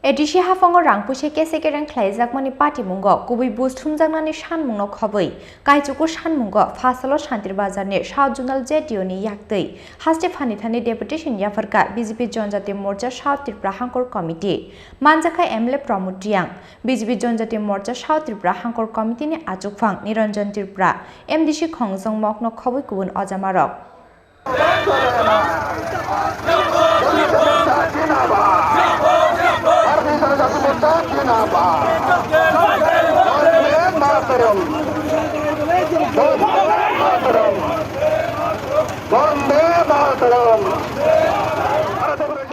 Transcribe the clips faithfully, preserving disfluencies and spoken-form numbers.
A D C haphango rang puisa kese kereng khlaijakmani patimungo kubui buj thumjaknani sanmungno khobwi, kaichukur sanmungo phasalo Shantir Bazarni South Zonal J D O ni yaktwi haste phani thani deputation yapharkha B J P Jonjati Morcha South Tripura Hangkor Committee. Manjakha M L A Pramod Reang, B J P Jonjati Morcha South Tripura Hangkor Committee ni achukphang Niranjan Tripura, M D C Khongjong Mokno khobwi kubun ojamarok.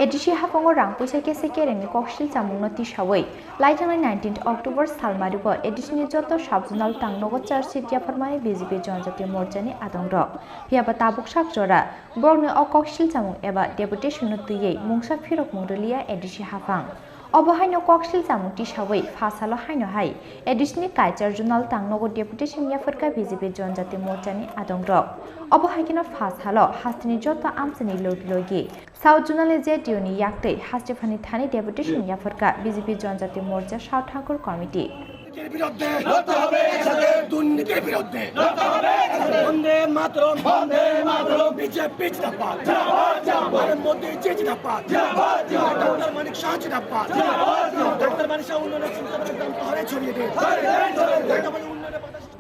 A D C haphango rang puisa kese kerengni koksil chamungno tisawi, laithangnai nineteenth October salmarigo A D C ni joto sub-zonal tangnogo charge sheet yapharmani B J P Jonjati Morchani adongrok. Phiyaba tabuk sak jora borokni o koksil chamung eba deputation no twiwi mungsa phirokmung rwliya A D C haphang. Obo haino koksil chamung tisawi phasalo haino hai A D C ni Kaichar Zonal tangnogo deputation yapharkha B J P Jonjati Morchani adongrok. Obo hai kheno phasalo hasteni joto amchani logi logi South Zonal J D O ni yaktwi haste phani thani deputation yapharkha B J P Jonjati Morcha South Hangkor Committee. এর বিরুদ্ধে লড়তে হবে একসাথে। দুর্নীতির বিরুদ্ধে লড়তে হবে একসাথে। বন্দে মাতরম, বন্দে মাতরম। বিজেপি জিন্দাবাদ, জিন্দাবাদ, জিন্দাবাদ। নরেন্দ্র মোদী জি জিন্দাবাদ, জিন্দাবাদ, জিন্দাবাদ। ডক্টর মানিক শাহ জিন্দাবাদ, জিন্দাবাদ, জিন্দাবাদ। ডক্টর মানিক শাহ উন্নয়নের চিন্তাধারা গ্রাম শহরে ছড়িয়ে দিন। ছড়িয়ে দিন, ছড়িয়ে দিন।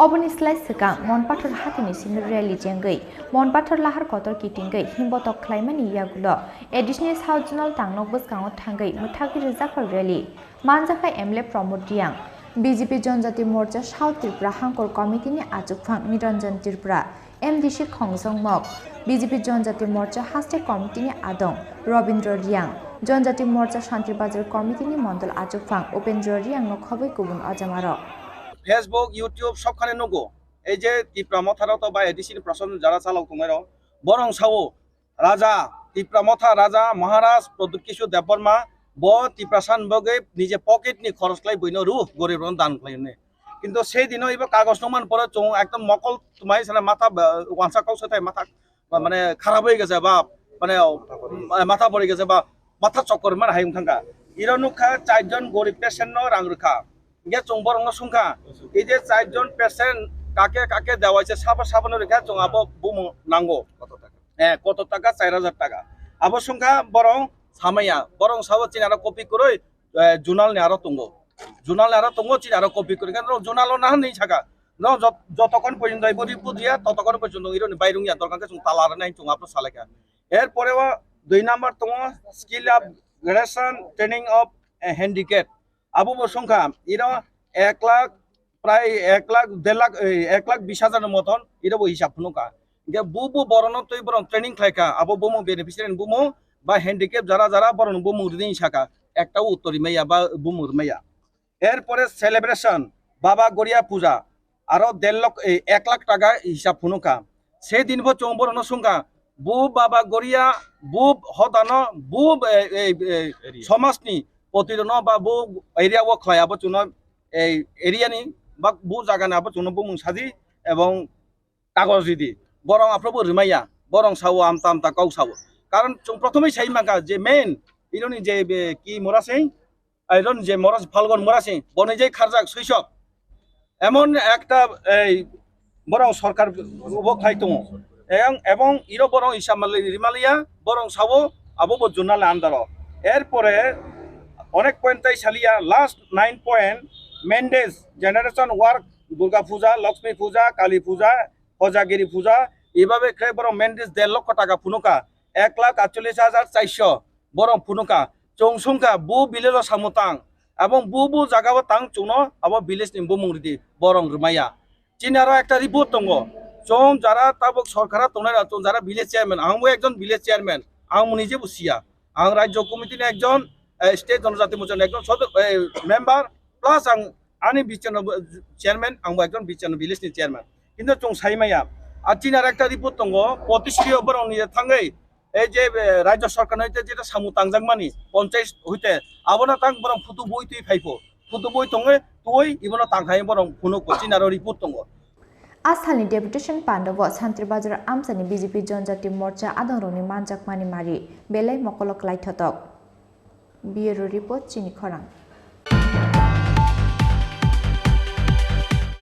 Oboni slai swkang Monpathor hatini simi rally chengwi Monpathor lahar kotor kitingwi himbotok khlaimani yagulo A D C ni South Zonal tangnok bwskango thangwi mwthagwi rwjakha rally. Manjakha M L A Pramod Reang, B J P Jonjati Morcha South Tripura Hangkor Committee ni achukphang Niranjan Tripura, M D C Khongjong Mok, B J P Jonjati Morcha Haste Committee ni adong Robindra Reang, Jonjati Morcha Shantir Bazar Committee ni mondol achukphang Upendra Reang no khobwi kubun ojamarok. Facebook, YouTube, sokkhane nugo. Ei je Tipra Motha rok to ba A D C ni proshasoni jara chalok tongmai rok, borong sao, Raja, Tipra Motha Raja Maharaj Pradyut Kishore Debbarma, bo Tiprasa ni bagwi nije pocket ni khoros khlai buino rw, gorib rokno dan khlai hwnwi. Kintu sei dino ibo kagoj nukman pore chwng ekdom mokol twmai sana matha, ba, wansa kok sai thai matha, ba, mane kharap oi gese ba, mane, matha pori gese ba, matha chokor mane hai wng thangkha. Iro nukha char jon gorib patient no rang rwkha. Hingke chwng borokno swngkha, ei je char jon patient kake kake dewaise sabo sabono rikha chwng abo bumung nango. Eh, koto taka? Char hajar taka. Abo swngkha borok samaya. Borok sabo chini aro copy kwrwi, eh, zonal ni aro tongo. Zonal ni aro tongo, chini aro copy kwrwi. Khe norok zonal o nahan hinwi saka. Norok jot-, jotokon porjonto ibo report riya, totokon porjonto ironi bairung ya. Dorkar khe chwng tala rwnai chwng abo salaikha. Er pore o dui number tongo skill upgradation training of, eh, handicap. Abo bo swngkha, iro ek lakh, prai ek lakh, der lakh, eh, ek lakh bis hajar ni moton, iro bo hisab phunukha. Hingke bu, bu borokno twi borok training khlaikha, abo bumung beneficiary ni bumung ba handicap jara jara borokno bumung rini sakha, ekta uttor rimaya ba bumung rimaya. Er pore celebration, Baba Goria Puja, aro der lok, eh, ek lakh taka hisab phunukha. Se din bo chwng borokno swngkha, bu Baba Goria, bu hodano, bu, eh, eh, eh, Area. Somajni potirokno ba bu area o khlai abo chwngno, eh, area ni ba bu jaga ni abo chwngno bumung saji ebong kagoj ridi. Borok aphuru bo rwmaya, borok sao amta amta kok sao. Karon chwng prothomoi sai mankha je main, ironi je, eh, ki mora sing, Iron je Morasing, Phalgon Morasing, boni je kharjak suisok. Emon ekta ei borok sorkar obo khai tongo. Eyang ebong iro borok isa mali-, rimaliya, borok sabo abo bo zonal under o. Er pore onek point tai saliya, last nine point, Mendes, Generation Work, Durga Puja, Lakshmi Puja, Kali Puja, Hojagiri Puja, ibabe khe borok Mendes der lokho taka phunukha, ek lakh atchollish hajar charso. Borok phunukha, chwng swngkha, bu village o samung tang, abong bu bu jaga o tang chwngno abo village ni bumung ridi, borok rwmaya. Chini aro ekta report tongo, chwng jara tabuk sorkar o tongnai rok, chwng jara village chairman, ang bo ekjon village chairman, ang bo nije bo siya, ang rajyo committee ni ekjon, eh, state jonojati mochani ekjon sodok, eh, member, plus ang ani bichano bo chairman, ang bo ekjon bichano village ni chairman. Kintu chwng sai maya. Ar chini ar ekta report tongo, potisri o borok ni thangwi, ei je, eh, rajya sarkar ni hoite jeta samung tangjak mani, ponchayat hoite, abono tang borok photo boi twi phai pho. Photo boi tongwi twi ibono tang khai borok phunuk pho, chini aro report tongo. A salni deputation pandao Santri Bazar amchani B J P Jonjati Morcha adongrokni manjakmani mari belai mokolo kwlai thotok. Bureau Report, Chini Khorang.